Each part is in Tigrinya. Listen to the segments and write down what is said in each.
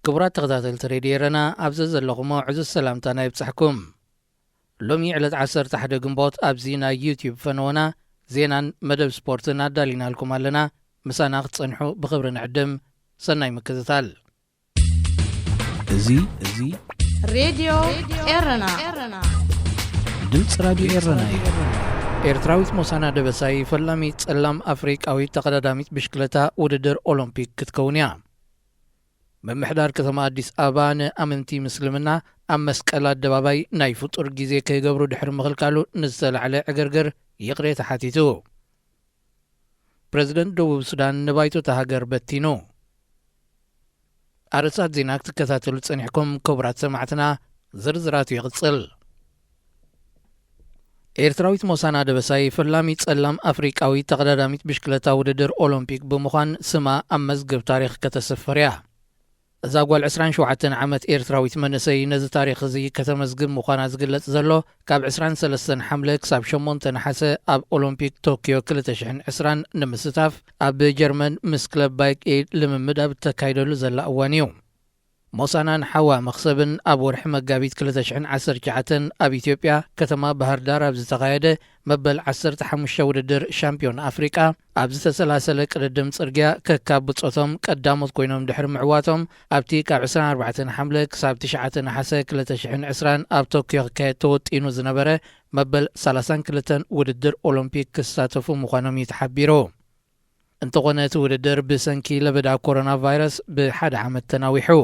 ክቡራት ተኸታተልቲ ሬድዮ ኤረና፣ ኣብ ዘዘለኹሞ ዕዙዝ ሰላምታና ይብጻሕኩም። ሎሚ ዕለት ዓሰርተ ሓደ ግንቦት ኣብዚ ናይ ዩትዩብ ፈነወና ዜናን መደብ ስፖርትን ኣዳሊናልኩም ኣለና። ምሳና ክትጸንሑ ብኽብሪ ንዕድም። ሰናይ ምክትታል። እዚ፣ እዚ ሬድዮ ኤረና። ድምፂ ራድዮ ኤረና እዩ። ኤርትራዊት ሞሳና ደበሳይ ፈላሚት ጸላም ኣፍሪቃዊት ተቐዳዳሚት ብሽክለታ ውድድር ኦሎምፒክ ክትከውን እያ። ምምሕዳር ከተማ ኣዲስ ኣበባ ንኣመንቲ ምስልምና ኣብ መስቀል ኣደባባይ ናይ ፍጡር ግዜ ከይገብሩ ድሕሪ ምኽልካሉ ንዝተላዕለ ዕግርግር ይቕሬታ ሓቲቱ። ፕረዚደንት ደቡብ ሱዳን ንባይቶ እታ ሃገር በቲኑ። ኣርእስታት ዜና ክትከታተሉ ጸኒሕኩም ክቡራት ሰማዕትና፣ ዝርዝራቱ ይቕጽል። ኤርትራዊት ሞሳና ደበሳይ ፈላሚት ጸላም ኣፍሪቃዊት ተቐዳዳሚት ብሽክለታ ውድድር ኦሎምፒክ ብምዃን ስማ ኣብ መዝገብ ታሪኽ ከተስፍር እያ። እዛ ጓል ዕስራን ሸውዓተን ዓመት ኤርትራዊት መንእሰይ ነዚ ታሪኽ እዚ ከተመዝግብ ምዃና ዝግለጽ ዘሎ፣ ካብ ዕስራን ሰለስተን ሓምለ ክሳብ ሸሞንተ ነሓሰ ኣብ ኦሎምፒክ ቶክዮ ክልተ ሽሕን ዕስራን ንምስታፍ ኣብ ጀርመን ምስ ክለብ ባይክ ኤድ ልምምድ ኣብ እተካይደሉ ዘላ እዋን እዩ። ሞሳናን ሓዋ መኽሰብን ኣብ ወርሒ መጋቢት ክልተ ሽሕን ዓሰርተ ትሽዓተን ኣብ ኢትዮጵያ ከተማ ባህር ዳር ኣብ ዝተኻየደ መበል ዓሰርተ ሓሙሽተ ውድድር ሻምፒዮን ኣፍሪቃ ኣብ ዝተሰላሰለ ቅድድም ጽርግያ ከካብ ብጾቶም ቀዳሞት ኮይኖም ድሕሪ ምዕዋቶም፣ ኣብቲ ካብ ዕስራን ኣርባዕተን ሓምለ ክሳብ ትሽዓተ ነሓሰ ክልተ ሽሕን ዕስራን ኣብ ቶክዮ ክካየድ ተወጢኑ ዝነበረ መበል ሰላሳን ክልተን ውድድር ኦሎምፒክ ክሳተፉ ምዃኖም እዩ ተሓቢሩ። እንተኾነ እቲ ውድድር ብሰንኪ ለበዳ ኮሮና ቫይረስ ብሓደ ዓመት ተናዊሑ።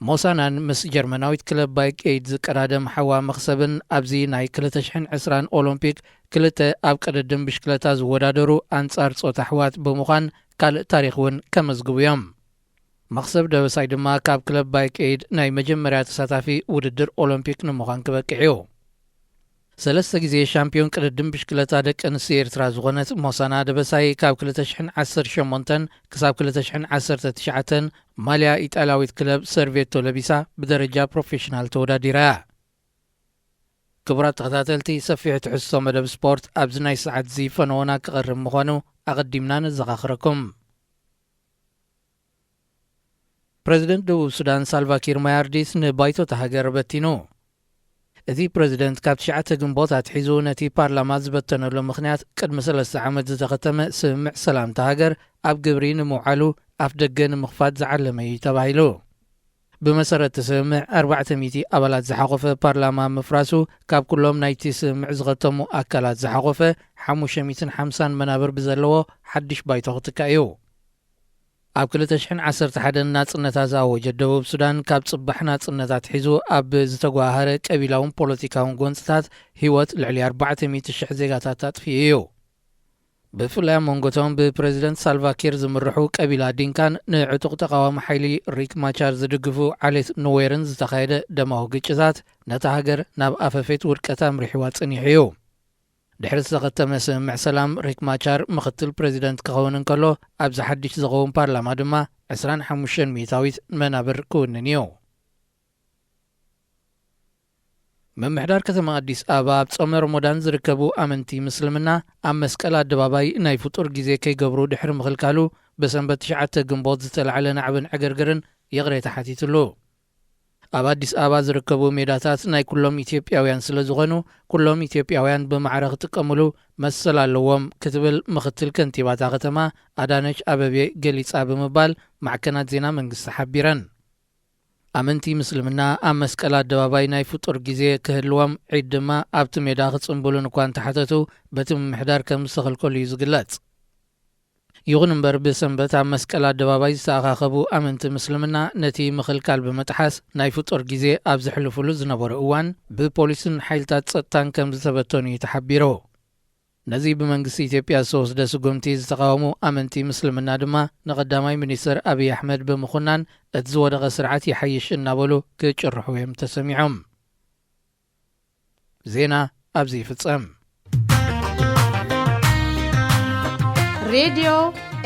ሞሳናን ምስ ጀርመናዊት ክለብ ባይክ ኤድ ዝቀዳደም ሓዋ መኽሰብን ኣብዚ ናይ ክልተ ሽሕን ዕስራን ኦሎምፒክ ክልተ ኣብ ቅድድም ብሽክለታ ዝወዳደሩ ኣንጻር ጾታ ኣሕዋት ብምዃን ካልእ ታሪኽ እውን ከመዝግቡ እዮም። መኽሰብ ደበሳይ ድማ ካብ ክለብ ባይክ ኤድ ናይ መጀመርያ ተሳታፊ ውድድር ኦሎምፒክ ንምዃን ክበቅዕ እዩ። ሰለስተ ግዜ ሻምፒዮን ቅድድም ብሽክለታ ደቂ ኣንስትዮ ኤርትራ ዝኾነት ሞሳና ደበሳይ ካብ ክልተ ሽሕን ዓሰርተ ሸሞንተን ክሳብ ክልተ ሽሕን ዓሰርተ ትሽዓተን ማልያ ኢጣልያዊት ክለብ ሰርቬቶ ለቢሳ ብደረጃ ፕሮፌሽናል ተወዳዲራ እያ። ክቡራት ተኸታተልቲ፣ ሰፊሕ ትሕዝቶ መደብ ስፖርት ኣብዚ ናይ ሰዓት እዚ ፈነወና ክቐርብ ምዃኑ ኣቐዲምና ነዘኻኽረኩም። ፕረዚደንት ደቡብ ሱዳን ሳልቫኪር ማያርዲት ንባይቶ እታ ሃገር በቲኑ። እቲ ፕረዚደንት ካብ ትሽዓተ ግንቦት ኣትሒዙ ነቲ ፓርላማ ዝበተነሉ ምኽንያት ቅድሚ ሰለስተ ዓመት ዝተኸተመ ስምምዕ ሰላም እታ ሃገር ኣብ ግብሪ ንምውዓሉ ኣፍ ደገ ንምኽፋት ዝዓለመ እዩ ተባሂሉ። ብመሰረት እቲ ስምምዕ ኣርባዕተ ሚእቲ ኣባላት ዝሓቖፈ ፓርላማ ምፍራሱ ካብ ኩሎም ናይቲ ስምምዕ ዝኸተሙ ኣካላት ዝሓቖፈ ሓሙሽተ ሚእትን ሓምሳን መናብር ብዘለዎ ሓድሽ ባይቶ ክትካእ እዩ። ኣብ ክልተ ሽሕን ዓሰርተ ሓደን ናጽነታ ዝኣወጀት ደቡብ ሱዳን፣ ካብ ጽባሕ ናጽነት ኣትሒዙ ኣብ ዝተጓሃረ ቀቢላውን ፖለቲካውን ጎንጽታት ህይወት ልዕሊ ኣርባዕተ ሚእቲ ሽሕ ዜጋታት ኣጥፊኡ እዩ። ብፍላይ ኣብ መንጎቶም ብፕረዚደንት ሳልቫኪር ዝምርሑ ቀቢላ ዲንካን ንዕጡቕ ተቓዋሚ ሓይሊ ሪክ ማቻር ዝድግፉ ዓሌት ኑዌርን ዝተኻየደ ደማዊ ግጭታት፣ ነታ ሃገር ናብ ኣፈፌት ውድቀት ኣምሪሕዋ ጸኒሑ እዩ። ድሕሪ ዝተኸተመ ስምምዕ ሰላም፣ ሪክ ማቻር ምኽትል ፕረዚደንት ክኸውን እንከሎ፣ ኣብዚ ሓድሽ ዝኸውን ፓርላማ ድማ ዕስራን ሓሙሽተን ሚእታዊት መናብር ክውንን እዩ። ምምሕዳር ከተማ ኣዲስ ኣበባ፣ ኣብ ጾመ ረሞዳን ዝርከቡ ኣመንቲ ምስልምና ኣብ መስቀል ኣደባባይ ናይ ፍጡር ግዜ ከይገብሩ ድሕሪ ምኽልካሉ፣ ብሰንበት ትሽዓተ ግንቦት ዝተላዕለ ናዕብን ዕግርግርን ይቕሬታ ሓቲትሉ። ኣብ ኣዲስ ኣበባ ዝርከቡ ሜዳታት ናይ ኩሎም ኢትዮጵያውያን ስለ ዝኾኑ፣ ኩሎም ኢትዮጵያውያን ብማዕረ ክጥቀሙሉ መሰል ኣለዎም ክትብል ምኽትል ከንቲባ እታ ከተማ ኣዳነች ኣበቤ ገሊጻ ብምባል ማዕከናት ዜና መንግስቲ ሓቢረን። ኣመንቲ ምስልምና ኣብ መስቀል ኣደባባይ ናይ ፍጡር ግዜ ክህልዎም፣ ዒድ ድማ ኣብቲ ሜዳ ክጽንብሉን እኳ እንተሓተቱ፣ በቲ ምምሕዳር ከም ዝተኸልከሉ እዩ ዝግለጽ። ይኹን እምበር፣ ብሰንበት ኣብ መስቀል ኣደባባይ ዝተኣኻኸቡ ኣመንቲ ምስልምና ነቲ ምኽልካል ብምጥሓስ፣ ናይ ፍጡር ግዜ ኣብ ዘሕልፉሉ ዝነበሩ እዋን፣ ብፖሊስን ሓይልታት ጸጥታን ከም ዝተበተኑ እዩ ተሓቢሩ። ነዚ ብመንግስቲ ኢትዮጵያ ዝተወስደ ስጉምቲ ዝተቓወሙ ኣመንቲ ምስልምና ድማ፣ ንቐዳማይ ሚኒስትር ኣብይ ኣሕመድ ብምኹናን፣ እቲ ዝወደቐ ስርዓት ይሓይሽ እናበሉ ክጭርሑ እዮም ተሰሚዖም። ዜና ኣብዚ ይፍጸም። ሬድዮ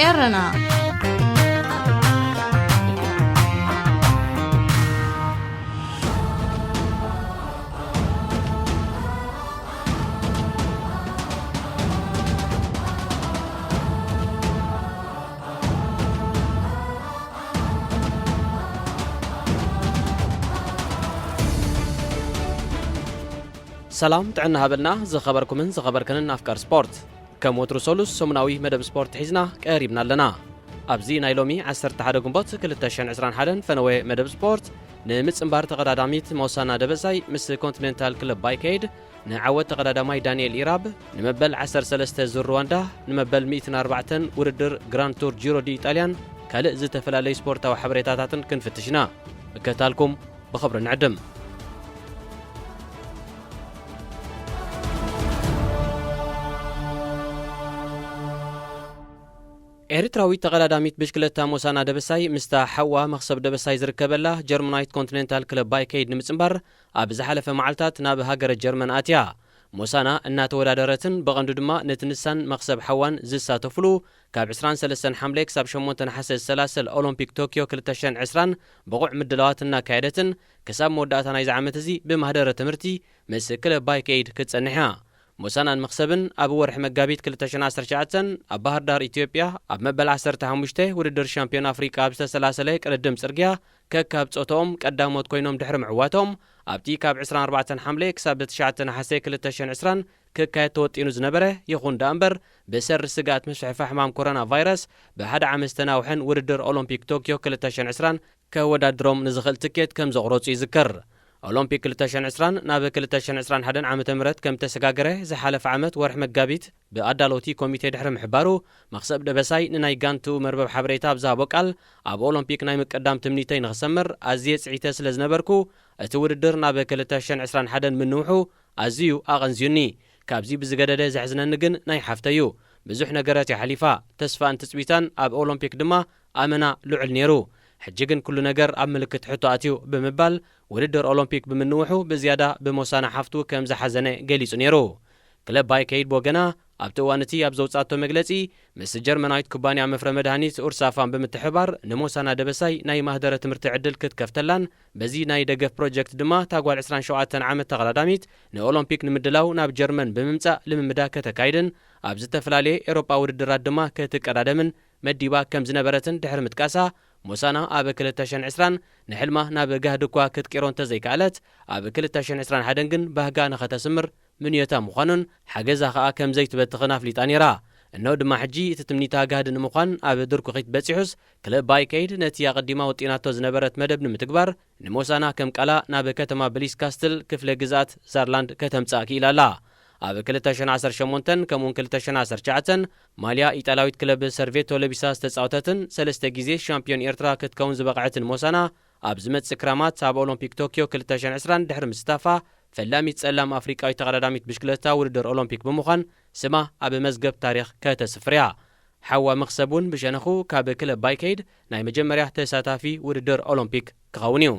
ኤረና። ሰላም ጥዕና ሃበልና ዝኸበርኩምን ዝኸበርክንን ኣፍቃር ስፖርት። ከም ወትሩ ሰሉስ ሰሙናዊ መደብ ስፖርት ሒዝና ቀሪብና ኣለና። ኣብዚ ናይ ሎሚ ዓሰርተ ሓደ ግንቦት ክልተ ሽሕን ዕስራን ሓደን ፈነወ መደብ ስፖርት፣ ንምጽንባር ተቐዳዳሚት ሞሳና ደበሳይ ምስ ኮንቲኔንታል ክለብ ባይከይድ፣ ንዓወት ተቐዳዳማይ ዳንኤል ኢራብ፣ ንመበል ዓሰርተ ሰለስተ ዙር ሩዋንዳ፣ ንመበል ሚእትን ኣርባዕተን ውድድር ግራንድ ቱር ጂሮ ዲ ኢጣልያን ካልእ ዝተፈላለዩ ስፖርታዊ ሓበሬታታትን ክንፍትሽ ኢና። ምክትታልኩም ብኽብሪ ንዕድም። ኤርትራዊት ተቐዳዳሚት ብሽክለታ ሞሳና ደበሳይ ምስታ ሓዋ መኽሰብ ደበሳይ ዝርከበላ ጀርመናዊት ኮንቲኔንታል ክለብ ባይከይድ ንምጽንባር ኣብ ዝሓለፈ መዓልታት ናብ ሃገረ ጀርመን ኣትያ። ሞሳና እናተወዳደረትን ብቐንዱ ድማ ነቲ ንሳን መኽሰብ ሓዋን ዝሳተፉሉ ካብ ዕስራን ሰለስተን ሓምለ ክሳብ ሸሞንተ ነሓሰ ዝሰላሰል ኦሎምፒክ ቶክዮ ክልተ ሽሕን ዕስራን ብቑዕ ምድላዋት እናካየደትን ክሳብ መወዳእታ ናይዚ ዓመት እዚ ብማህደረ ትምህርቲ ምስ ክለብ ባይከይድ ክትጸንሕ እያ። ሞሳናን መኽሰብን ኣብ ወርሒ መጋቢት ክልተ ሽሕን ዓሰርተ ትሽዓተን ኣብ ባህር ዳር ኢትዮጵያ ኣብ መበል ዓሰርተ ሓሙሽተ ውድድር ሻምፒዮን ኣፍሪቃ ኣብ ዝተሰላሰለ ቅድድም ጽርግያ ከካብ ጾታኦም ቀዳሞት ኮይኖም ድሕሪ ምዕዋቶም ኣብቲ ካብ ዕስራን ኣርባዕተን ሓምለ ክሳብ ትሽዓተ ነሓሰ ክልተ ሽሕን ዕስራን ክካየድ ተወጢኑ ዝነበረ፣ ይኹን ደኣ እምበር ብሰሪ ስግኣት ምስፍሕፋሕ ሕማም ኮሮና ቫይረስ ብሓደ ዓመት ዝተናውሐን ውድድር ኦሎምፒክ ቶክዮ ክልተ ሽሕን ዕስራን ከወዳድሮም ንዝኽእል ትኬት ከም ዘቑረጹ ይዝከር። ኦሎምፒክ ክልተ ሽሕን ዕስራን ናብ ክልተ ሽሕን ዕስራን ሓደን ዓመተ ምህረት ከም ተሰጋገረ ዝሓለፈ ዓመት ወርሒ መጋቢት ብኣዳለውቲ ኮሚቴ ድሕሪ ምሕባሩ፣ መኽሰብ ደበሳይ ንናይ ጋንትኡ መርበብ ሓበሬታ ኣብ ዝሃቦ ቃል፣ ኣብ ኦሎምፒክ ናይ ምቅዳም ትምኒተይ ንኽሰምር ኣዝየ ጽዒተ ስለ ዝነበርኩ፣ እቲ ውድድር ናብ ክልተ ሽሕን ዕስራን ሓደን ምንውሑ ኣዝዩ ኣቐንዝዩኒ። ካብዚ ብዝገደደ ዘሕዝነኒ ግን ናይ ሓፍተይ እዩ። ብዙሕ ነገራት እያ ሓሊፋ። ተስፋን ትጽቢታን ኣብ ኦሎምፒክ ድማ ኣመና ልዑል ነይሩ። ሕጂ ግን ኩሉ ነገር ኣብ ምልክት ሕቶ ኣትዩ ብምባል ውድድር ኦሎምፒክ ብምንውሑ ብዝያዳ ብሞሳና ሓፍቱ ከም ዝሓዘነ ገሊጹ ነይሩ። ክለብ ባይከይድ ብወገና ኣብቲ እዋን እቲ ኣብ ዘውጻእቶ መግለጺ፣ ምስ ጀርመናዊት ኩባንያ መፍረ መድሃኒት ኡርሳፋም ብምትሕብባር ንሞሳና ደበሳይ ናይ ማህደረ ትምህርቲ ዕድል ክትከፍተላን በዚ ናይ ደገፍ ፕሮጀክት ድማ እታ ጓል ዕስራን ሸውዓተን ዓመት ተቐዳዳሚት ንኦሎምፒክ ንምድላው ናብ ጀርመን ብምምጻእ ልምምዳ ከተካይድን ኣብ ዝተፈላለየ ኤሮጳ ውድድራት ድማ ክትቀዳደምን መዲባ ከም ዝነበረትን ድሕሪ ምጥቃሳ፣ ሞሳና ኣብ ክልተ ሽሕን ዕስራን ንሕልማ ናብ ጋህዲ እኳ ክትቅይሮ እንተዘይከኣለት፣ ኣብ ክልተ ሽሕን ዕስራን ሓደን ግን ባህጋ ንኸተስምር ምንዮታ ምዃኑን ሓገዛ ኸኣ ከም ዘይትበትኽን ኣፍሊጣ ነይራ። እነሆ ድማ ሕጂ እቲ ትምኒታ ጋህዲ ንምዃን ኣብ ድርኩኺት በጺሑስ፣ ክለብ ባይከይድ ነቲ ኣቐዲማ ወጢናቶ ዝነበረት መደብ ንምትግባር ንሞሳና ከም ቃላ ናብ ከተማ ብሊስ ካስትል ክፍለ ግዝኣት ዛርላንድ ከተምጽኣ ክኢላ ኣላ። ኣብ ክልተ ሽሕን ዓሰርተ ሸሞንተን ከምኡውን ክልተ ሽሕን ዓሰርተ ትሽዓተን ማልያ ኢጣልያዊት ክለብ ሰርቬቶ ለቢሳ ዝተጻወተትን ሰለስተ ግዜ ሻምፒዮን ኤርትራ ክትከውን ዝበቕዐትን ሞሳና፣ ኣብ ዝመጽእ ክራማት ኣብ ኦሎምፒክ ቶክዮ ክልተ ሽሕን ዕስራን ድሕሪ ምስታፋ፣ ፈላሚት ጸላም ኣፍሪቃዊት ተቐዳዳሚት ብሽክለታ ውድድር ኦሎምፒክ ብምዃን ስማ ኣብ መዝገብ ታሪኽ ከተስፍር እያ። ሓዋ መኽሰብ እውን ብሸነኹ ካብ ክለብ ባይከይድ ናይ መጀመርያ ተሳታፊ ውድድር ኦሎምፒክ ክኸውን እዩ።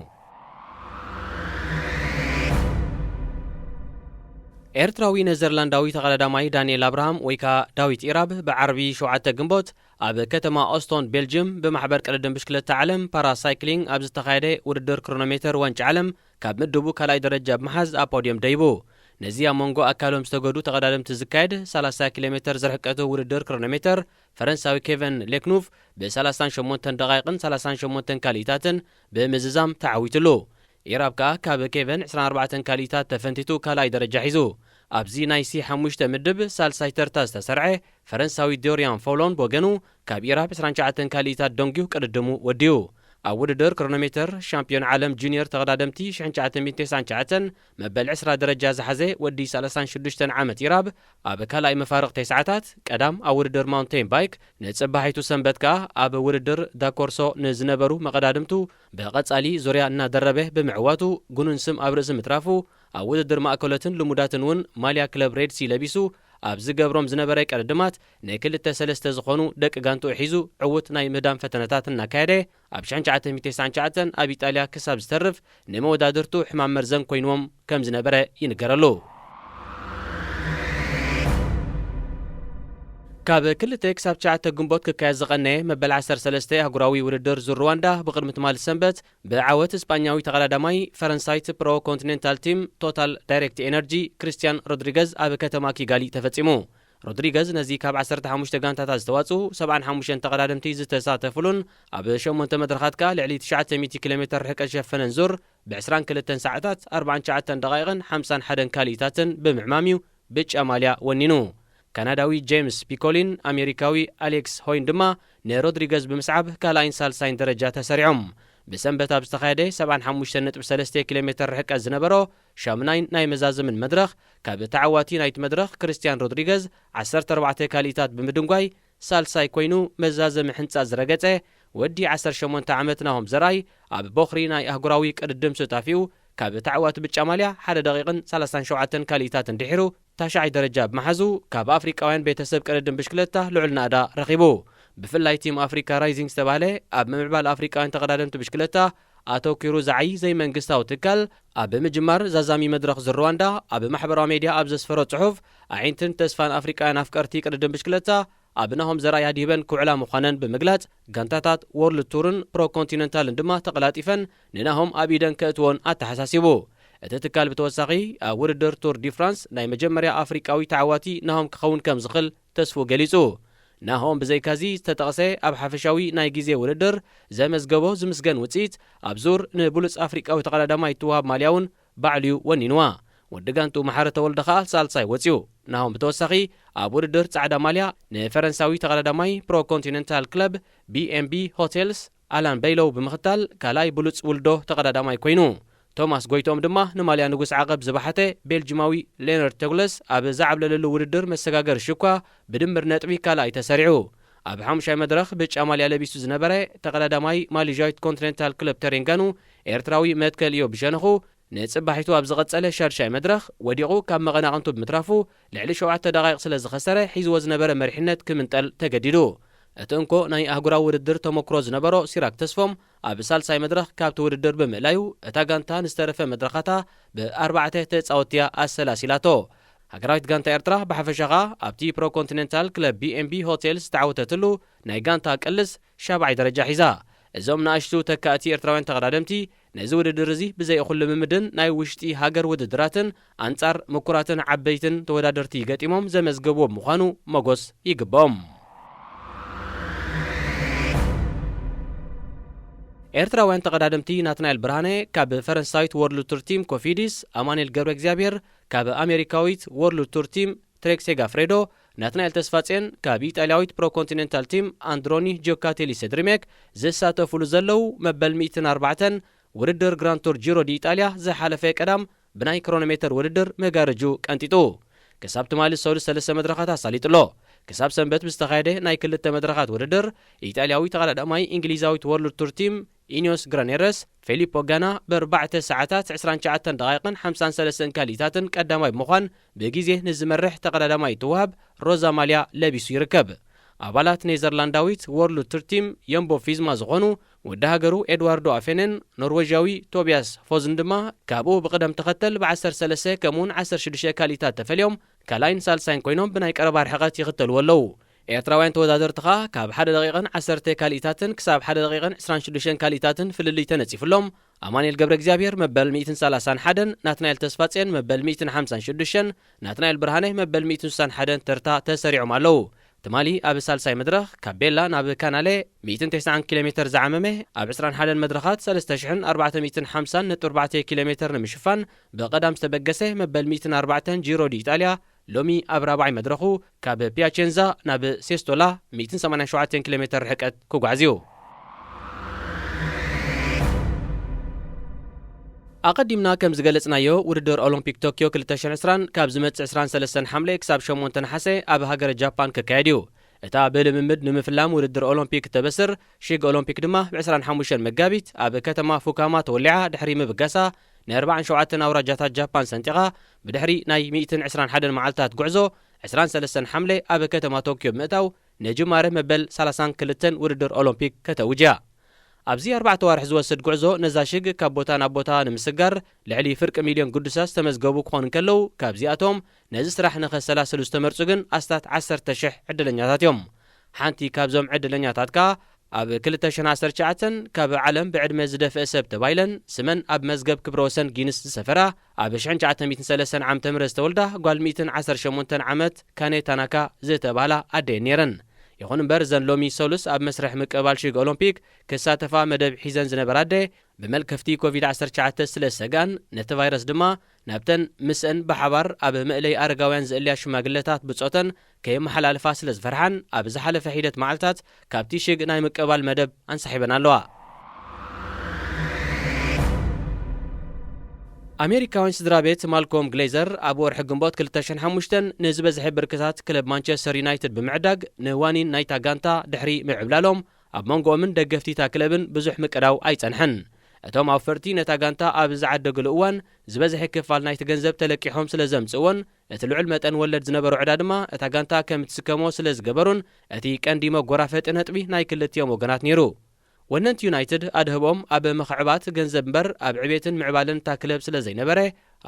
ኤርትራዊ ነዘርላንዳዊ ተቐዳዳማይ ዳንኤል ኣብርሃም ወይ ከኣ ዳዊት ኢራብ ብዓርቢ ሸውዓተ ግንቦት ኣብ ከተማ ኦስቶን ቤልጅየም ብማሕበር ቅድድም ብሽክለታ ዓለም ፓራሳይክሊንግ ኣብ ዝተኻየደ ውድድር ክሮኖሜተር ዋንጫ ዓለም ካብ ምድቡ ካልኣይ ደረጃ ብምሓዝ ኣብ ፖድየም ደይቡ። ነዚ ኣብ መንጎ ኣካሎም ዝተገዱ ተቐዳደምቲ ዝካየድ ሰላሳ ኪሎ ሜተር ዝርሕቀቱ ውድድር ክሮኖሜተር ፈረንሳዊ ኬቨን ሌክኑቭ ብ ሰላሳን ሸሞንተን ደቓይቕን ሰላሳን ሸሞንተን ካልኢታትን ብምዝዛም ተዓዊትሉ። ኢራብ ከኣ ካብ ኬቨን ዕስራን ኣርባዕተን ካልኢታት ተፈንቲቱ ካልኣይ ደረጃ ሒዙ። ኣብዚ ናይ ሲ ሓሙሽተ ምድብ ሳልሳይ ተርታ ዝተሰርዐ ፈረንሳዊ ዶርያን ፎሎን ብወገኑ ካብ ኢራብ ዕስራን ትሽዓተን ካልኢታት ደንጊዩ ቅድድሙ ወዲኡ። ኣብ ውድድር ክሮኖሜተር ሻምፒዮን ዓለም ጁኒየር ተቐዳደምቲ ሽሕን ትሽዓተ ሚእትን ተስዓን ትሽዓተን መበል ዕስራ ደረጃ ዝሓዘ ወዲ ሰላሳን ሽዱሽተን ዓመት ኢራብ ኣብ ካልኣይ መፋርቕ ተስዓታት ቀዳም ኣብ ውድድር ማውንቴን ባይክ ንጽባሒቱ ሰንበት ከኣ ኣብ ውድድር ዳኮርሶ ንዝነበሩ መቐዳድምቱ ብቐጻሊ ዙርያ እናደረበ ብምዕዋቱ፣ ግኑን ስም ኣብ ርእሲ ምትራፉ፣ ኣብ ውድድር ማእከሎትን ልሙዳትን እውን ማልያ ክለብ ሬድሲ ለቢሱ ኣብ ዝገብሮም ዝነበረ ቅድድማት ንክልተ ሰለስተ ዝኾኑ ደቂ ጋንትኡ ሒዙ ዕዉት ናይ ምህዳን ፈተነታት እናካየደ፣ ኣብ ሽሕን ትሽዓተ ሚእትን ተስዓን ትሽዓተን ኣብ ኢጣልያ ክሳብ ዝተርፍ ንመወዳድርቱ ሕማም መርዘን ኮይንዎም ከም ዝነበረ ይንገረሉ። ካብ ክልተ ክሳብ ትሽዓተ ግንቦት ክካየድ ዝቐነየ መበል ዓሰርተ ሰለስተ ኣህጉራዊ ውድድር ዙር ሩዋንዳ ብቕድሚ ትማሊ ሰንበት ብዓወት ስጳኛዊ ተቐዳዳማይ ፈረንሳይት ፕሮ ኮንቲኔንታል ቲም ቶታል ዳይሬክት ኤነርጂ ክሪስቲያን ሮድሪገዝ ኣብ ከተማ ኪጋሊ ተፈጺሙ። ሮድሪገዝ ነዚ ካብ ዓሰርተ ሓሙሽተ ጋንታታት ዝተዋጽኡ ሰብዓን ሓሙሽተን ተቐዳደምቲ ዝተሳተፉሉን ኣብ ሸሞንተ መድረኻት ከኣ ልዕሊ ትሽዓተ ሚእቲ ኪሎ ሜተር ርሕቀት ዝሸፈነን ዙር ብ22 ሰዓታት 49 ደቓይቕን 51 ካልኢታትን ብምዕማም እዩ ብጫ ማልያ ወኒኑ። ካናዳዊ ጄምስ ፒኮሊን ኣሜሪካዊ ኣሌክስ ሆይን ድማ ንሮድሪገዝ ብምስዓብ ካልኣይን ሳልሳይን ደረጃ ተሰሪዖም። ብሰንበት ኣብ ዝተኻየደ 75.3 ኪሎ ሜትር ርሕቀት ዝነበሮ ሻምናይን ናይ መዛዘምን መድረኽ፣ ካብ ተዓዋቲ ናይቲ መድረኽ ክርስቲያን ሮድሪገዝ 14 ካልኢታት ብምድንጓይ ሳልሳይ ኮይኑ፣ መዛዘሚ ሕንጻ ዝረገጸ ወዲ 18 ዓመት ናሆም ዘርኣይ ኣብ ቦኽሪ ናይ ኣህጉራዊ ቅድድም ሱታፊኡ ካብ ተዓዋቲ ብጫ ማልያ ሓደ ደቂቕን 37 ካልኢታት እንድሒሩ ታሽዓይ ደረጃ ብምሓዙ፣ ካብ ኣፍሪቃውያን ቤተሰብ ቅድድም ብሽክለታ ልዑል ናእዳ ረኺቡ። ብፍላይ ቲም ኣፍሪካ ራይዚንግ ዝተባህለ ኣብ ምምዕባል ኣፍሪቃውያን ተቐዳደምቲ ብሽክለታ ኣተኲሩ ዝዓዪ ዘይመንግስታዊ ትካል፣ ኣብ ምጅማር ዛዛሚ መድረኽ ዙር ሩዋንዳ ኣብ ማሕበራዊ ሜድያ ኣብ ዘስፈሮ ጽሑፍ፣ ኣዒንትን ተስፋን ኣፍሪቃውያን ኣፍቀርቲ ቅድድም ብሽክለታ ኣብ ናሆም ዘርኣይ ኣድሂበን ክውዕላ ምዃነን ብምግላጽ፣ ጋንታታት ወርልድ ቱርን ፕሮ ኮንቲነንታልን ድማ ተቐላጢፈን ንናሆም ኣብ ኢደን ከእትዎን ኣተሓሳሲቡ። እቲ ትካል ብተወሳኺ፣ ኣብ ውድድር ቱር ዲ ፍራንስ ናይ መጀመርያ ኣፍሪቃዊ ተዓዋቲ ናሆም ክኸውን ከም ዝኽእል ተስፉ ገሊጹ። ናሆም ብዘይካዚ ዝተጠቕሰ ኣብ ሓፈሻዊ ናይ ግዜ ውድድር ዘመዝገቦ ዝምስገን ውጽኢት፣ ኣብ ዙር ንብሉጽ ኣፍሪቃዊ ተቐዳዳማይ እትወሃብ ማልያ እውን ባዕሉ እዩ ወኒንዋ። ወዲ ጋንቱ መሓሪ ተወልደ ከኣ ሳልሳይ ወጺኡ። ናሆም ብተወሳኺ ኣብ ውድድር ጻዕዳ ማልያ ንፈረንሳዊ ተቐዳዳማይ ፕሮ ኮንቲነንታል ክለብ ቢ ኤም ቢ ሆቴልስ ኣላን በይሎው ብምኽታል ካልኣይ ብሉጽ ውልዶ ተቐዳዳማይ ኮይኑ። ቶማስ ጎይቶም ድማ ንማልያ ንጉስ ዓቐብ ዝበሓተ ቤልጅማዊ ሌነርድ ተጉለስ ኣብ ዝዓብለለሉ ውድድር መሰጋገሪ ሽኳ ብድምር ነጥቢ ካልኣይ ተሰሪዑ። ኣብ ሓሙሻይ መድረኽ ብጫ ማልያ ለቢሱ ዝነበረ ተቐዳዳማይ ማሊዥያዊት ኮንቲኔንታል ክለብ ተሬንጋኑ ኤርትራዊ መትከል እዮብ ብሸነኹ ንጽባሒቱ ኣብ ዝቐጸለ ሻድሻይ መድረኽ ወዲቑ ካብ መቐናቕንቱ ብምትራፉ ልዕሊ ሸውዓተ ደቓይቕ ስለ ዝኸሰረ ሒዝዎ ዝነበረ መሪሕነት ክምንጠል ተገዲዱ። እቲ እንኮ ናይ ኣህጉራዊ ውድድር ተመክሮ ዝነበሮ ሲራክ ተስፎም ኣብ ሳልሳይ መድረኽ ካብቲ ውድድር ብምእላዩ እታ ጋንታ ንዝተረፈ መድረኻታ ብኣርባዕተ ተጻወትያ ኣሰላሲላቶ። ሃገራዊት ጋንታ ኤርትራ ብሓፈሻ ኸኣ ኣብቲ ፕሮ ኮንቲኔንታል ክለብ ቢ ኤም ቢ ሆቴል ዝተዓወተትሉ ናይ ጋንታ ቅልስ ሻብዓይ ደረጃ ሒዛ። እዞም ንኣሽቱ ተካእቲ ኤርትራውያን ተቐዳደምቲ ነዚ ውድድር እዚ ብዘይ እኹል ልምምድን ናይ ውሽጢ ሃገር ውድድራትን ኣንጻር ምኩራትን ዓበይትን ተወዳደርቲ ገጢሞም ዘመዝገብዎ ብምዃኑ መጎስ ይግብኦም። ኤርትራውያን ተቐዳደምቲ ናትናኤል ብርሃነ ካብ ፈረንሳዊት ወርልድ ቱር ቲም ኮፊዲስ፣ ኣማኑኤል ገብረ እግዚኣብሔር ካብ ኣሜሪካዊት ወርልድ ቱር ቲም ትሬክ ሴጋፍሬዶ፣ ናትናኤል ተስፋጽዮን ካብ ኢጣልያዊት ፕሮ ኮንቲኔንታል ቲም ኣንድሮኒ ጂዮካቴሊ ሴድሪሜክ ዝሳተፉሉ ዘለዉ መበል ሚእትን ኣርባዕተን ውድድር ግራንድ ቱር ጂሮ ዲ ኢጣልያ ዝሓለፈ ቀዳም ብናይ ክሮኖሜተር ውድድር መጋረጁ ቀንጢጡ። ክሳብ ትማሊ ሰሉስ ሰለስተ መድረኻት ኣሳሊጡ ኣሎ። ክሳብ ሰንበት ብዝተኻየደ ናይ ክልተ መድረኻት ውድድር፣ ኢጣልያዊ ተቐዳዳማይ እንግሊዛዊት ወርልድ ቱር ቲም ኢኒዮስ ግራኔረስ፣ ፌሊፖ ጋና ብኣርባዕተ ሰዓታት ዕስራን ትሽዓተን ደቓይቕን ሓምሳን ሰለስተን ካልኢታትን ቀዳማይ ብምዃን ብግዜ ንዝመርሕ ተቐዳዳማይ እትወሃብ ሮዛ ማልያ ለቢሱ ይርከብ። ኣባላት ኔዘርላንዳዊት ወርልድ ቱር ቲም የምቦ ፊዝማ ዝኾኑ ወዲ ሃገሩ ኤድዋርዶ ኣፌነን ኖርዌዥያዊ ቶቢያስ ፎዝን ድማ ካብኡ ብቕደም ተኸተል ብ13 ከምኡውን 16 ካልኢታት ተፈልዮም ካልኣይን ሳልሳይን ኮይኖም ብናይ ቀረባ ርሕቐት ይኽተልዎ ኣለዉ። ኤርትራውያን ተወዳደርቲ ኸኣ ካብ ሓደ ደቂቕን ዓሰርተ ካልኢታትን ክሳብ ሓደ ደቂቕን ዕስራን ሽዱሽተን ካልኢታትን ፍልልይ ተነጺፉሎም። ኣማኑኤል ገብረ እግዚኣብሔር መበል ሚእትን ሰላሳን ሓደን፣ ናትናኤል ተስፋጽዮን መበል ሚእትን ሓምሳን ሽዱሽተን፣ ናትናኤል ብርሃነ መበል ሚእትን ስሳን ሓደን ተርታ ተሰሪዖም ኣለዉ። ትማሊ ኣብ ሳልሳይ መድረኽ ካብ ቤላ ናብ ካናለ ሚእትን ተስዓን ኪሎ ሜተር ዝዓመመ፣ ኣብ ዕስራን ሓደን መድረኻት ሰለስተ ሽሕን ኣርባዕተ ሚእትን ሓምሳን ነጥቢ ኣርባዕተ ኪሎ ሜተር ንምሽፋን ብቐዳም ዝተበገሰ መበል ሚእትን ኣርባዕተን ጂሮ ዲ ኢጣልያ፣ ሎሚ ኣብ ራብዓይ መድረኹ ካብ ፒያቼንዛ ናብ ሴስቶላ ሚእትን ሰማንያን ሸውዓተን ኪሎ ሜተር ርሕቀት ክጓዕዝ እዩ። ኣቐዲምና ከም ዝገለጽናዮ፣ ውድድር ኦሎምፒክ ቶክዮ ክልተ ሽሕን ዕስራን ካብ ዝመጽእ ዕስራን ሰለስተን ሓምለ ክሳብ ሸሞንተ ነሓሰ ኣብ ሃገረ ጃፓን ክካየድ እዩ። እታ ብልምምድ ንምፍላም ውድድር ኦሎምፒክ እተበስር ሽግ ኦሎምፒክ ድማ ብ ዕስራን ሓሙሽተን መጋቢት ኣብ ከተማ ፉካማ ተወሊዓ ድሕሪ ምብጋሳ፣ ንኣርባዓን ሸውዓተን ኣውራጃታት ጃፓን ሰንጢቓ፣ ብድሕሪ ናይ ሚእትን ዕስራን ሓደን መዓልታት ጉዕዞ፣ ዕስራን ሰለስተን ሓምለ ኣብ ከተማ ቶክዮ ብምእታው፣ ንጅማረ መበል ሰላሳን ክልተን ውድድር ኦሎምፒክ ከተውጅ እያ። ኣብዚ ኣርባዕተ ዋርሕ ዝወስድ ጉዕዞ ነዛ ሽግ ካብ ቦታ ናብ ቦታ ንምስጋር ልዕሊ ፍርቂ ሚልዮን ግዱሳት ዝተመዝገቡ ክኾኑ እንከለዉ፣ ካብዚኣቶም ነዚ ስራሕ ንኸሰላስሉ ዝተመርጹ ግን ኣስታት ዓሰርተ ሽሕ ዕድለኛታት እዮም። ሓንቲ ካብዞም ዕድለኛታት ከኣ ኣብ ክልተ ሽሕን ዓሰርተ ትሽዓተን ካብ ዓለም ብዕድመ ዝደፍአ ሰብ ተባሂለን ስመን ኣብ መዝገብ ክብረ ወሰን ጊንስ ዝሰፈራ፣ ኣብ ሽሕን ትሽዓተ ሚእትን ሰለስተን ዓመተ ምህረት ዝተወልዳ ጓል ሚእትን ዓሰርተ ሸሞንተን ዓመት ካኔ ታናካ ዝተባህላ ኣደ እየን ነይረን። ይኹን እምበር፣ እዘን ሎሚ ሰሉስ ኣብ መስርሕ ምቅባል ሽግ ኦሎምፒክ ክሳተፋ መደብ ሒዘን ዝነበራ ኣደ፣ ብመልከፍቲ ኮቪድ ዓሰርተ ትሽዓተ ስለ ዝሰግኣን፣ ነቲ ቫይረስ ድማ ናብተን ምስአን ብሓባር ኣብ መእለይ ኣረጋውያን ዝእልያ ሽማግለታት ብጾተን ከየመሓላልፋ ስለ ዝፈርሓን፣ ኣብ ዝሓለፈ ሒደት መዓልታት ካብቲ ሽግ ናይ ምቅባል መደብ ኣንሳሒበን ኣለዋ። ኣሜሪካውያን ስድራ ቤት ማልኮም ግሌዘር ኣብ ወርሒ ግንቦት ክልተ ሽሕን ሓሙሽተን ንዝበዝሐ ብርክታት ክለብ ማንቸስተር ዩናይትድ ብምዕዳግ ንዋኒን ናይታ ጋንታ ድሕሪ ምዕብላሎም፣ ኣብ መንጎኦምን ደገፍቲ እታ ክለብን ብዙሕ ምቅዳው ኣይጸንሐን። እቶም ኣውፈርቲ ነታ ጋንታ ኣብ ዝዓደግሉ እዋን፣ ዝበዝሐ ክፋል ናይቲ ገንዘብ ተለቂሖም ስለ ዘምጽእዎን፣ እቲ ልዑል መጠን ወለድ ዝነበሮ ዕዳ ድማ እታ ጋንታ ከም እትስከሞ ስለ ዝገበሩን፣ እቲ ቀንዲ መጎራፈጢ ነጥቢ ናይ ክልቲኦም ወገናት ነይሩ። ወነንቲ ዩናይትድ ኣድህቦም ኣብ ምኽዕባት ገንዘብ እምበር ኣብ ዕቤትን ምዕባልን እታ ክለብ ስለ ዘይነበረ፣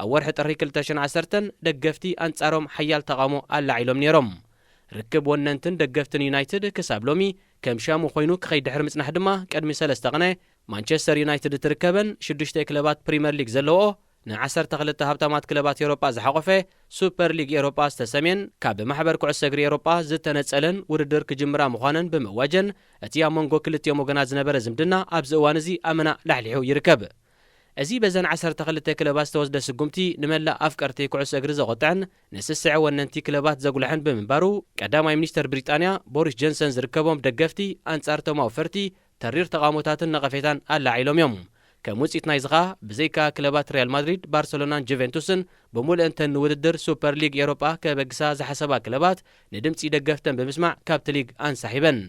ኣብ ወርሒ ጥሪ ክልተ ሽሕን ዓሰርተን ደገፍቲ ኣንጻሮም ሓያል ተቓውሞ ኣላዒሎም ነይሮም። ርክብ ወነንትን ደገፍትን ዩናይትድ ክሳብ ሎሚ ከም ሻሙ ኮይኑ ክኸይድ ድሕሪ ምጽናሕ ድማ፣ ቅድሚ ሰለስተ ቅነ ማንቸስተር ዩናይትድ እትርከበን ሽዱሽተ ክለባት ፕሪምየር ሊግ ዘለውኦ፣ ንዓሰርተ ክልተ ሃብታማት ክለባት ኤውሮጳ ዝሓቖፈ ሱፐር ሊግ ኤውሮጳ ዝተሰምየን ካብ ማሕበር ኩዕሶ እግሪ ኤውሮጳ ዝተነጸለን ውድድር ክጅምራ ምዃነን ብምእዋጀን፣ እቲ ኣብ መንጎ ክልቲኦም ወገናት ዝነበረ ዝምድና ኣብዚ እዋን እዚ ኣመና ላሕሊሑ ይርከብ። እዚ በዘን ዓሰርተ ክልተ ክለባት ዝተወስደ ስጉምቲ ንመላእ ኣፍቀርቲ ኩዕሶ እግሪ ዘቖጥዐን ንስስዐ ወነንቲ ክለባት ዘጉልሐን ብምንባሩ፣ ቀዳማይ ሚኒስተር ብሪጣንያ ቦሪስ ጆንሰን ዝርከቦም ደገፍቲ ኣንጻር እቶም ኣውፈርቲ ተሪር ተቓውሞታትን ነቐፌታን ኣላዒሎም እዮም። ከም ውጽኢት ናይዚ ኸኣ፣ ብዘይካ ክለባት ሪያል ማድሪድ፣ ባርሰሎናን ጁቬንቱስን፣ ብምሉእንተን ንውድድር ሱፐር ሊግ ኤውሮጳ ከበግሳ ዝሓሰባ ክለባት ንድምጺ ደገፍተን ብምስማዕ ካብቲ ሊግ ኣንሳሒበን።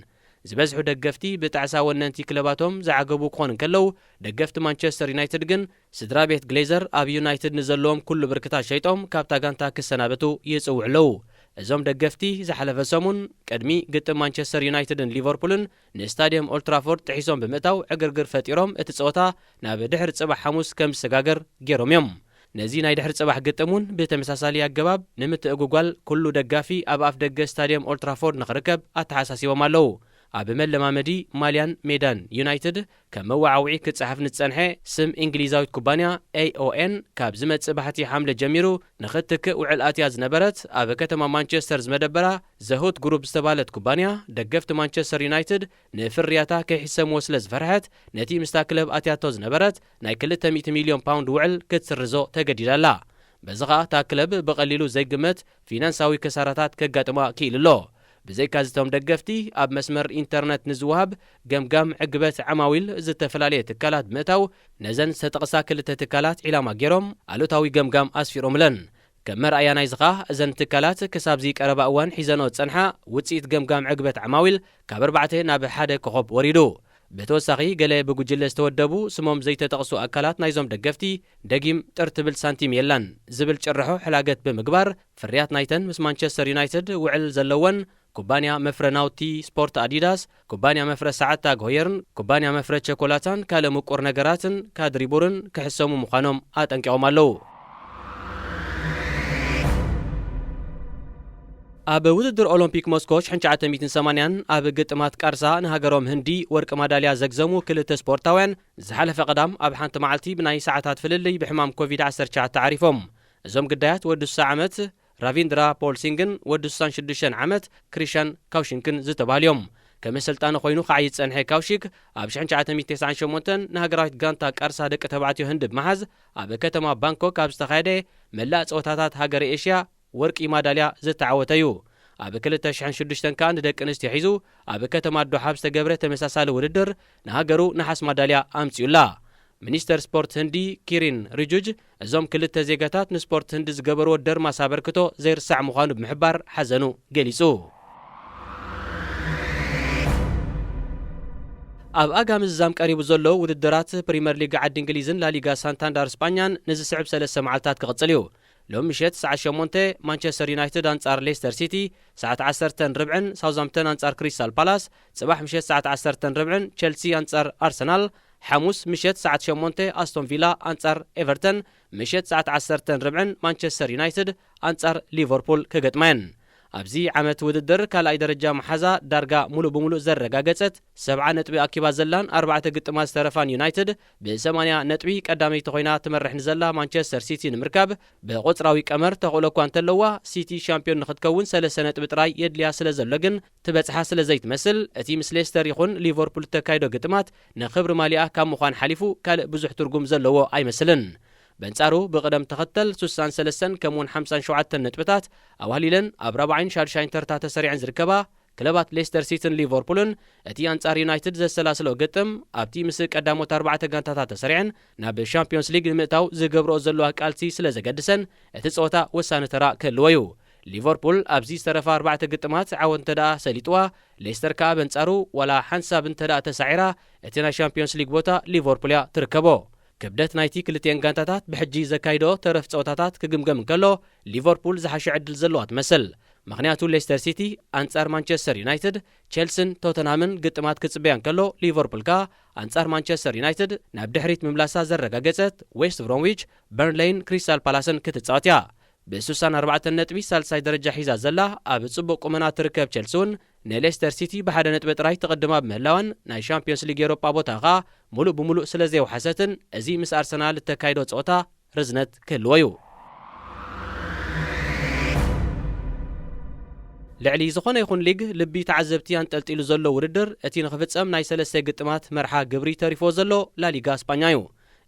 ዝበዝሑ ደገፍቲ ብጣዕሳ ወነንቲ ክለባቶም ዝዓገቡ ክኾኑ እንከለዉ፣ ደገፍቲ ማንቸስተር ዩናይትድ ግን፣ ስድራ ቤት ግሌዘር ኣብ ዩናይትድ ንዘለዎም ኩሉ ብርክታት ሸይጦም ካብታ ጋንታ ክሰናበቱ ይጽውዑ ኣለዉ። እዞም ደገፍቲ ዝሓለፈ ሰሙን ቅድሚ ግጥም ማንቸስተር ዩናይትድን ሊቨርፑልን ንስታድየም ኦልትራፎርድ ጥሒሶም ብምእታው ዕግርግር ፈጢሮም እቲ ጸወታ ናብ ድሕሪ ጽባሕ ሓሙስ ከም ዝሰጋገር ገይሮም እዮም። ነዚ ናይ ድሕሪ ጽባሕ ግጥም እውን ብተመሳሳሊ ኣገባብ ንምትእጉጓል ኩሉ ደጋፊ ኣብ ኣፍ ደገ ስታድየም ኦልትራፎርድ ንኽርከብ ኣተሓሳሲቦም ኣለዉ። ኣብ መለማመዲ ማልያን ሜዳን ዩናይትድ ከም መወዓውዒ ክጸሓፍ ንዝጸንሐ ስም እንግሊዛዊት ኩባንያ ኤ ኦ ኤን ካብ ዝመጽእ ባሕቲ ሓምለ ጀሚሩ ንኽትክእ ውዕል ኣትያ ዝነበረት ኣብ ከተማ ማንቸስተር ዝመደበራ ዘሁት ግሩፕ ዝተባህለት ኩባንያ ደገፍቲ ማንቸስተር ዩናይትድ ንፍርያታ ከይሕሰምዎ ስለ ዝፈርሐት ነቲ ምስታ ክለብ ኣትያቶ ዝነበረት ናይ ክልተ ሚእቲ ሚልዮን ፓውንድ ውዕል ክትስርዞ ተገዲዳ ኣላ። በዚ ኸኣ እታ ክለብ ብቐሊሉ ዘይግመት ፊናንሳዊ ክሳራታት ከጋጥማ ክኢሉ ኣሎ። ብዘይካዚ እቶም ደገፍቲ ኣብ መስመር ኢንተርነት ንዝወሃብ ገምጋም ዕግበት ዓማዊል ዝተፈላለየ ትካላት ብምእታው ነዘን ዝተጠቕሳ ክልተ ትካላት ዒላማ ገይሮም ኣሉታዊ ገምጋም ኣስፊሮምለን። ከም መርኣያ ናይዚ ኸኣ እዘን ትካላት ክሳብዚ ቀረባ እዋን ሒዘንኦ ዝጸንሓ ውጽኢት ገምጋም ዕግበት ዓማዊል ካብ ኣርባዕተ ናብ ሓደ ኮኾብ ወሪዱ። ብተወሳኺ ገለ ብጉጅለ ዝተወደቡ ስሞም ዘይተጠቕሱ ኣካላት ናይዞም ደገፍቲ ደጊም ጥር ትብል ሳንቲም የላን ዝብል ጭርሖ ሕላገት ብምግባር ፍርያት ናይተን ምስ ማንቸስተር ዩናይትድ ውዕል ዘለወን ኩባንያ መፍረ ናውቲ ስፖርት ኣዲዳስ፣ ኩባንያ መፍረ ሰዓት ታግ ሆየርን ኩባንያ መፍረ ቸኮላታን ካልእ ምቁር ነገራትን ካድሪቡርን ክሕሰሙ ምዃኖም ኣጠንቂቖም ኣለዉ። ኣብ ውድድር ኦሎምፒክ ሞስኮ ሽሕን ትሽዓተ ሚእትን ሰማንያን ኣብ ግጥማት ቃርሳ ንሃገሮም ህንዲ ወርቂ ማዳልያ ዘግዘሙ ክልተ ስፖርታውያን ዝሓለፈ ቀዳም ኣብ ሓንቲ መዓልቲ ብናይ ሰዓታት ፍልልይ ብሕማም ኮቪድ ዓሰርተ ትሽዓተ ዓሪፎም። እዞም ግዳያት ወዲ ስሳ ዓመት ራቪንድራ ፖል ሲንግን ወዲ ስሳን ሽዱሽተን ዓመት ክሪሻን ካውሽንክን ዝተባህሉ እዮም። ከም ኣሰልጣኒ ኮይኑ ክዓዪ ዝጸንሐ ካውሺክ ኣብ ሽሕን ትሽዓተ ሚእትን ተስዓን ሸሞንተን ንሃገራዊት ጋንታ ቃርሳ ደቂ ተባዕትዮ ህንዲ ብምሓዝ ኣብ ከተማ ባንኮክ ኣብ ዝተኻየደ መላእ ጸወታታት ሃገረ ኤሽያ ወርቂ ማዳልያ ዝተዓወተ እዩ። ኣብ ክልተ ሽሕን ሽዱሽተን ከኣ ንደቂ ኣንስትዮ ሒዙ ኣብ ከተማ ዶሓ ኣብ ዝተገብረ ተመሳሳሊ ውድድር ንሃገሩ ነሓስ ማዳልያ ኣምጺኡላ። ሚኒስተር ስፖርት ህንዲ ኪሪን ሪጁጅ እዞም ክልተ ዜጋታት ንስፖርት ህንዲ ዝገበርዎ ደርማስ ኣበርክቶ ዘይርሳዕ ምዃኑ ብምሕባር ሓዘኑ ገሊጹ። ኣብ ኣጋ ምዝዛም ቀሪቡ ዘሎ ውድድራት ፕሪምየር ሊግ ዓዲ እንግሊዝን ላሊጋ ሳንታንዳር ስጳኛን ንዝስዕብ ሰለስተ መዓልታት ክቕጽል እዩ። ሎም ምሸት ሰዓት ሸሞንተ ማንቸስተር ዩናይትድ ኣንጻር ሌስተር ሲቲ፣ ሰዓት ዓሰርተን ርብዕን ሳውዝሃምፕተን ኣንጻር ክሪስታል ፓላስ፣ ጽባሕ ምሸት ሰዓት ዓሰርተን ርብዕን ቸልሲ ኣንጻር ኣርሰናል፣ ሓሙስ ምሸት ሰዓት ሸሞንተ ኣስቶን ቪላ ኣንጻር ኤቨርተን፣ ምሸት ሰዓት ዓሰርተን ርብዕን ማንቸስተር ዩናይትድ ኣንጻር ሊቨርፑል ክገጥማ እየን። ኣብዚ ዓመት ውድድር ካልኣይ ደረጃ መሓዛ ዳርጋ ሙሉእ ብሙሉእ ዘረጋገጸት፣ ሰብዓ ነጥቢ ኣኪባ ዘላን ኣርባዕተ ግጥማት ዝተረፋን ዩናይትድ፣ ብ80 ነጥቢ ቀዳመይቲ ኮይና ትመርሕ ንዘላ ማንቸስተር ሲቲ ንምርካብ፣ ብቁጽራዊ ቀመር ተኽእሎ እኳ እንተለዋ፣ ሲቲ ሻምፒዮን ንክትከውን ሰለስተ ነጥቢ ጥራይ የድልያ ስለ ዘሎ ግን ትበጽሓ ስለ ዘይትመስል፣ እቲ ምስ ሌስተር ይኹን ሊቨርፑል እተካይዶ ግጥማት ንክብሪ ማሊኣ ካብ ምዃን ሓሊፉ ካልእ ብዙሕ ትርጉም ዘለዎ ኣይመስልን። በንጻሩ ብቕደም ተኸተል ስሳን ሰለስተን ከምኡውን ሓምሳን ሸውዓተን ነጥብታት ኣዋህሊለን ኣብ ራብዓይን ሻድሻይን ተርታ ተሰሪዐን ዝርከባ ክለባት ሌስተር ሲቲን ሊቨርፑልን፣ እቲ ኣንጻር ዩናይትድ ዘሰላስሎ ግጥም ኣብቲ ምስ ቀዳሞት ኣርባዕተ ጋንታታት ተሰሪዐን ናብ ሻምፒዮንስ ሊግ ንምእታው ዝገብርኦ ዘለዋ ቃልሲ ስለ ዘገድሰን፣ እቲ ጸወታ ወሳኒ ተራ ክህልዎ እዩ። ሊቨርፑል ኣብዚ ዝተረፋ ኣርባዕተ ግጥማት ዓወት እንተ ደኣ ሰሊጥዋ፣ ሌስተር ከኣ በንጻሩ ዋላ ሓንሳብ እንተ ደኣ ተሳዒራ፣ እቲ ናይ ሻምፒዮንስ ሊግ ቦታ ሊቨርፑል እያ ትርከቦ። ክብደት ናይቲ ክልቲኤን ጋንታታት ብሕጂ ዘካይዶ ተረፍ ጸወታታት ክግምገም እንከሎ፣ ሊቨርፑል ዝሓሸ ዕድል ዘለዋ ትመስል። ምኽንያቱ ሌስተር ሲቲ ኣንጻር ማንቸስተር ዩናይትድ፣ ቸልስን ቶተንሃምን ግጥማት ክጽበያ እንከሎ፣ ሊቨርፑል ከኣ ኣንጻር ማንቸስተር ዩናይትድ ናብ ድሕሪት ምምላሳ ዘረጋገጸት ዌስት ብሮምዊች፣ በርንሌይን ክሪስታል ፓላስን ክትጻወት እያ። ብ64 ነጥቢ ሳልሳይ ደረጃ ሒዛ ዘላ ኣብ ጽቡቕ ቁመና ትርከብ ቸልሲ እውን ንሌስተር ሲቲ ብሓደ ነጥቢ ጥራይ ትቕድማ ብምህላዋን ናይ ሻምፒዮንስ ሊግ ኤሮጳ ቦታ ኸኣ ሙሉእ ብሙሉእ ስለ ዘየውሓሰትን እዚ ምስ ኣርሰናል እተካይዶ ጸወታ ርዝነት ክህልዎ እዩ። ልዕሊ ዝኾነ ይኹን ሊግ ልቢ ተዓዘብቲ ኣንጠልጢሉ ዘሎ ውድድር እቲ ንኽፍጸም ናይ ሰለስተ ግጥማት መርሓ ግብሪ ተሪፎ ዘሎ ላሊጋ ስጳኛ እዩ።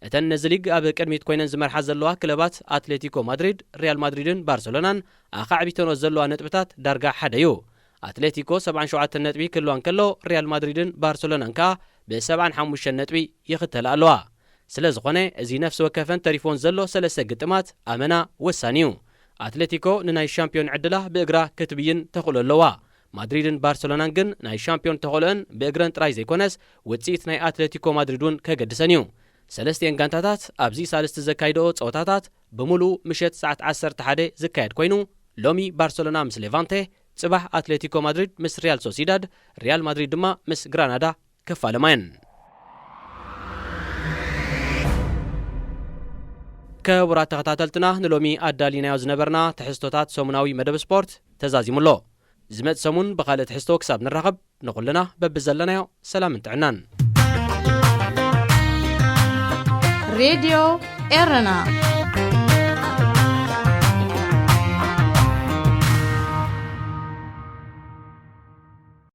እተን ነዚ ሊግ ኣብ ቅድሚት ኮይነን ዝመርሓ ዘለዋ ክለባት ኣትሌቲኮ ማድሪድ፣ ሪያል ማድሪድን ባርሰሎናን ኣኻዕቢተንኦ ዘለዋ ነጥብታት ዳርጋ ሓደ እዩ። ኣትሌቲኮ 77 ነጥቢ ክህልዋ እንከሎ፣ ሪያል ማድሪድን ባርሰሎናን ከኣ ብ75 ነጥቢ ይኽተላ ኣለዋ። ስለ ዝኾነ፣ እዚ ነፍሲ ወከፈን ተሪፎን ዘሎ ሰለስተ ግጥማት ኣመና ወሳኒ እዩ። ኣትሌቲኮ ንናይ ሻምፒዮን ዕድላ ብእግራ ክትብይን ተኽእሎ ኣለዋ። ማድሪድን ባርሰሎናን ግን ናይ ሻምፒዮን ተኽእሎአን ብእግረን ጥራይ ዘይኮነስ፣ ውጽኢት ናይ ኣትሌቲኮ ማድሪድ እውን ከገድሰን እዩ። ሰለስቲኤን ጋንታታት ኣብዚ ሳልስቲ ዘካይድኦ ጸወታታት ብምሉኡ ምሸት ሰዓት 11 ዝካየድ ኮይኑ፣ ሎሚ ባርሰሎና ምስ ሌቫንቴ፣ ጽባሕ ኣትሌቲኮ ማድሪድ ምስ ሪያል ሶሲዳድ፣ ሪያል ማድሪድ ድማ ምስ ግራናዳ ክፋለማ እየን። ክቡራት ተኸታተልትና፣ ንሎሚ ኣዳሊናዮ ዝነበርና ትሕዝቶታት ሰሙናዊ መደብ ስፖርት ተዛዚሙ ኣሎ። ዝመጽእ ሰሙን ብኻልእ ትሕዝቶ ክሳብ ንራኸብ፣ ንኹልና በብዘለናዮ ሰላምን ጥዕናን። ሬድዮ ኤረና።